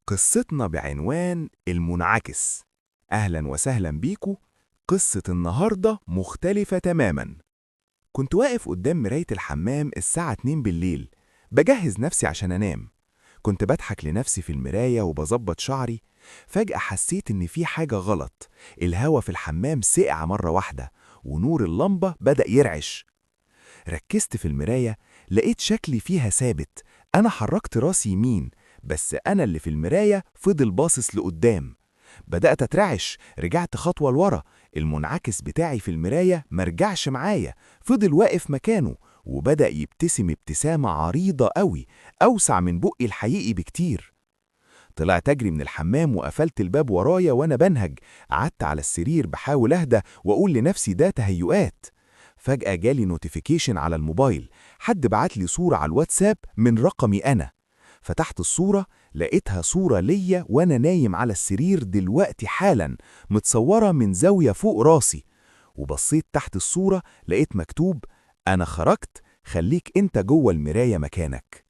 قصتنا بعنوان المنعكس. أهلا وسهلا بيكو. قصة النهاردة مختلفة تماما. كنت واقف قدام مراية الحمام الساعة 2 بالليل، بجهز نفسي عشان أنام. كنت بضحك لنفسي في المراية وبظبط شعري. فجأة حسيت إن في حاجة غلط. الهوا في الحمام سقع مرة واحدة، ونور اللمبة بدأ يرعش. ركزت في المراية، لقيت شكلي فيها ثابت. أنا حركت راسي يمين، بس أنا اللي في المراية فضل باصص لقدام. بدأت أترعش، رجعت خطوة لورا. المنعكس بتاعي في المراية مرجعش معايا، فضل واقف مكانه وبدأ يبتسم ابتسامة عريضة قوي، أوسع من بقي الحقيقي بكتير. طلعت أجري من الحمام وقفلت الباب ورايا وأنا بنهج. قعدت على السرير بحاول أهدى وأقول لنفسي ده تهيؤات. فجأة جالي notification على الموبايل، حد بعت لي صورة على الواتساب من رقمي أنا. فتحت الصورة، لقيتها صورة ليا وأنا نايم على السرير دلوقتي حالا، متصورة من زاوية فوق راسي. وبصيت تحت الصورة، لقيت مكتوب: أنا خرجت، خليك أنت جوه المراية مكانك.